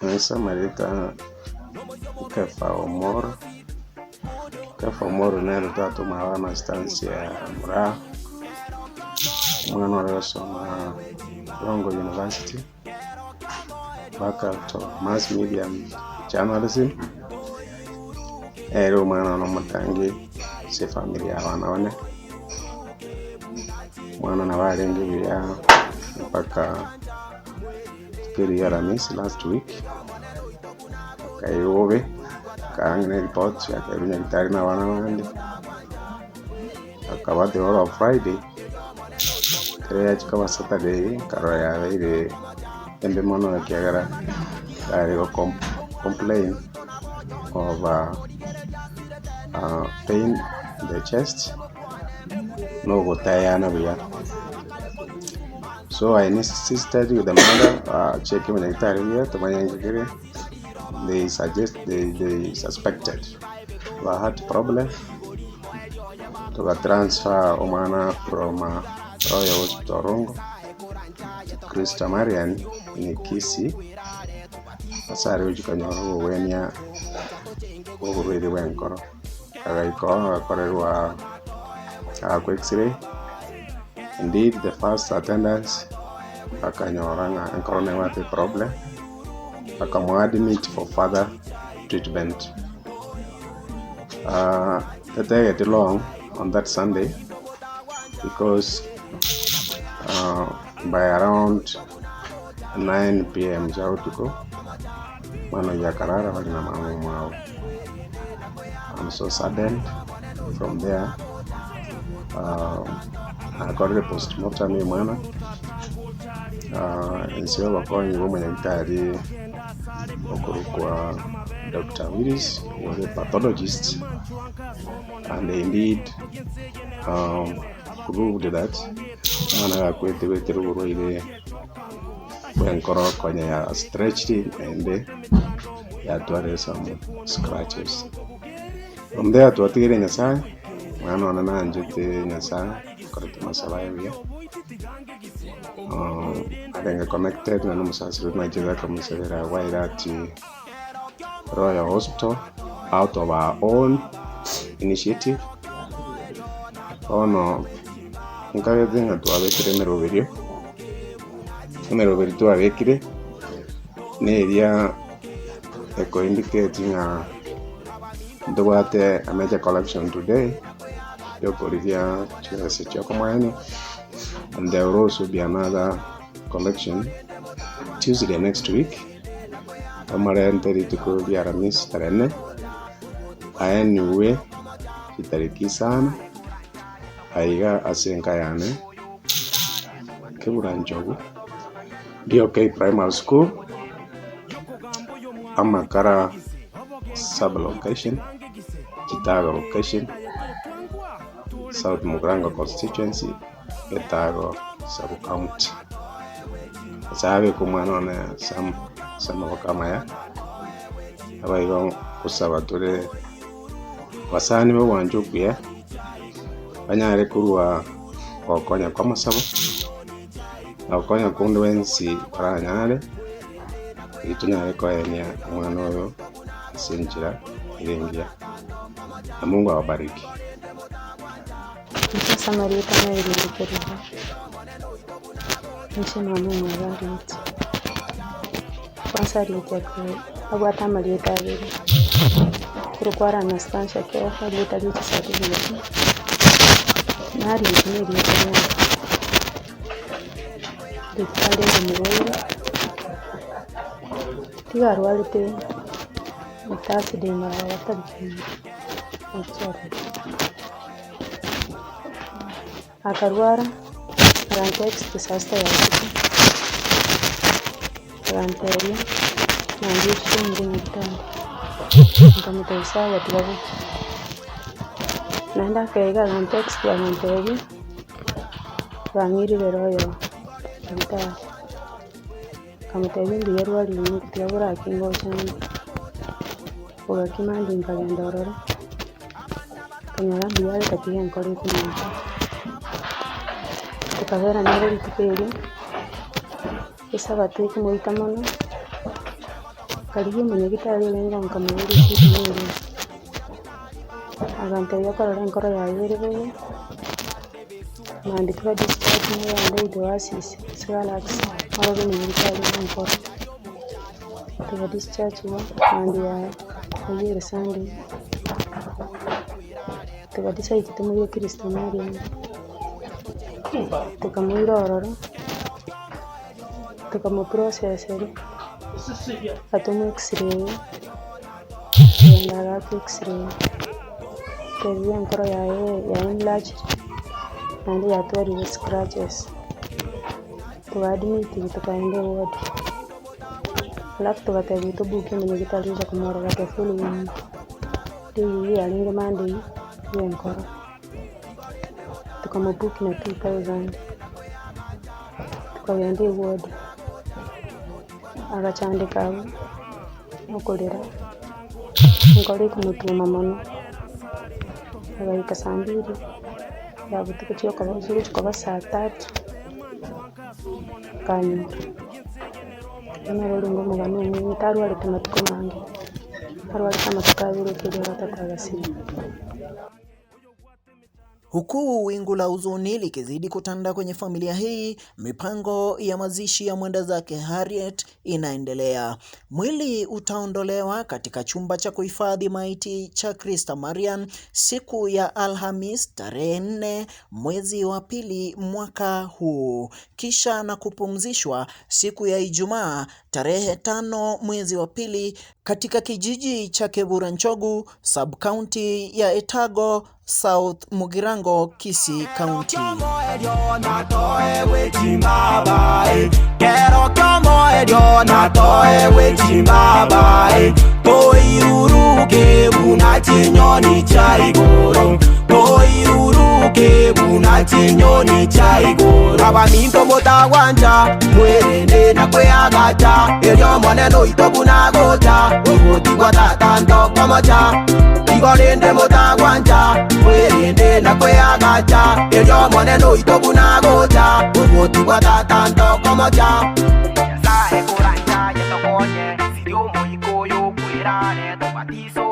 Ase amarita Kefa Omoro, Kefa Omoro nere tata omwabo Anastasia Moraa, omwana ore gosoma Rongo University, Faculty of Mass Media and Journalism, nere omwana one omotangi ase efamiri ya abana bane, omwana nabo arenge buya mpaka. Rituko ria Aramisi last week, akairwa bobe, akang'a ne report, akairwa nyagetari na abana bande, akaba the whole of Friday, ekero yachia koba Saturday, nkarora yabeire embe mono ekiagera yare go complain of pain in the chest, na ogotayana buya. So I insisted with the mother check omonyagitari buya tomanye nki kere, they suggest they they suspected a heart problem, toga transfer omwana from Royal Hospital Rongo to Christa Marian in Kisii, ase aria ogochia konyora obogwenia bwa oborwaire bwa enkoro. Agaika oo agakorerwa agakwa x-ray, indeed the first attendance akanyora ng'a enkoro nebwate eproblem, bakamoadmit for further treatment. Tatageti long on that Sunday because by around 9 pm chia botuko, omwana oyio akarara bare na mama omwabo. I'm so saddened from there nakorire postmortem ya omwana, inse y'obokonyi bwa omonyagitari okorokwa Doctor Willis ore pathologist and indeed proved that omwana gakwete goetera oborwaire bwa enkoro konya ya stretched naende. yatwarire some scratches. From there twatigeire Nyasaye, omwana one nanchete Nyasaye, akorete amasabo aye buya, arenge connected naende omosaseri oria nachete akamosabera while at Royal Hospital out of our own initiative, bono nkagete ng'a twabekire emeroberio, emeroberio twabekire. Neria eko indicate ng'a ntobwate a major collection today yokorigia chibesa chiokomoenia and there will also be another collection Tuesday next week tomarente rituko ria Aramisi tarehe nne aeniwe chitariki isano aiga ase enka yane Keburanchogu. DOK Primary School, Amakara sub-location, Chitago location, South Mugirango constituency, Etago sub-county. Ase abeke omwana one ase ase amaboko amaya, naboigo ngosaba tore abasani b'ogwancha okuya, banyare korwa gokonya kwa amasabo. Na gokonya konde gwensi oranyare, erio tonyare koenia omwana oyo ase enchera ere engiya. Na Mungu awabariki. Inche ase amarieta nairire kerubo, inche mama omwabo Arieti. Kwanza Arieti abwate amarieta abere, korokwa are Anastasia Kefa erieta ria echisatifigeti, na Arieti na erieta riaye. Rituko arenge omorwaire, tiga arwarete Thursday marogoba tariki Akarwara, agantext saa sita ya usiku, agantebia naende ochiche ong'ire nyagetari, nkamotebia sawa tiga gochia. Naende akeiga agantext agantebia, bang'irire royal nyagetari, nkamotebia mbuya rwarire tiga borake ngocha ande, bogakima ande nkagenda ororo. Nkanyora mbuya are tatiga enkoro ekominyoka, tokabera nere rituko erio, esabato ekomoita mono. Nkarigia omonyagitari orenge nkamoboria eshida nere, agantebia okorora enkoro yaye ere bobe, mambia toba discharge mogende Oasis ase Galaxy orore omonyagitari bwa enkoro. Toba dischargiwa mambia yaye, eywo ere Sunday, toba decide tomoire Kristo Mariam, tokamoira ororo. Tokamoproseseria, atomwa x-ray, kogenda agaakwa x-ray, tebiwa enkoro yaye ya enlarged, naende yatwarire scratches. Togaadmitiwa tokaenda eward, alafu togatebiwa tobuke omonyagitari ocha komorora the following day eywo yarenge Monday ya enkoro. Tokamobook na 2000, tokagenda eward, agachandeka abwo, okorera, enkoro ekomotuma mono, agaika saa mbili ya botuko chiokoba chigochi koba saa tatu, akanyora. Oyio noro orenge omogano omonene, tarwarete matuko mange, arwarete amatuko abere ekeria agatato agasira. Huku wingu la huzuni likizidi kutanda kwenye familia hii, mipango ya mazishi ya mwenda zake Harriet inaendelea. Mwili utaondolewa katika chumba cha kuhifadhi maiti cha Christa Marian siku ya Alhamis tarehe 4 mwezi wa pili mwaka huu, kisha na kupumzishwa siku ya Ijumaa tarehe 5 mwezi wa pili katika kijiji cha Keburanchogu, sub-county ya Etago, South Mugirango, Kisii County. Abaminto motagwancha mwerende na kweagacha erio omonene oito buna agocha ogotigwa tata ntokomocha igo rende motagwancha mwerende na kweagacha erio omonene oito buna agocha ogotigwa tata ntokomocha Nyasae korancha yetokonye siri omoika oyo okwerare tobatiso.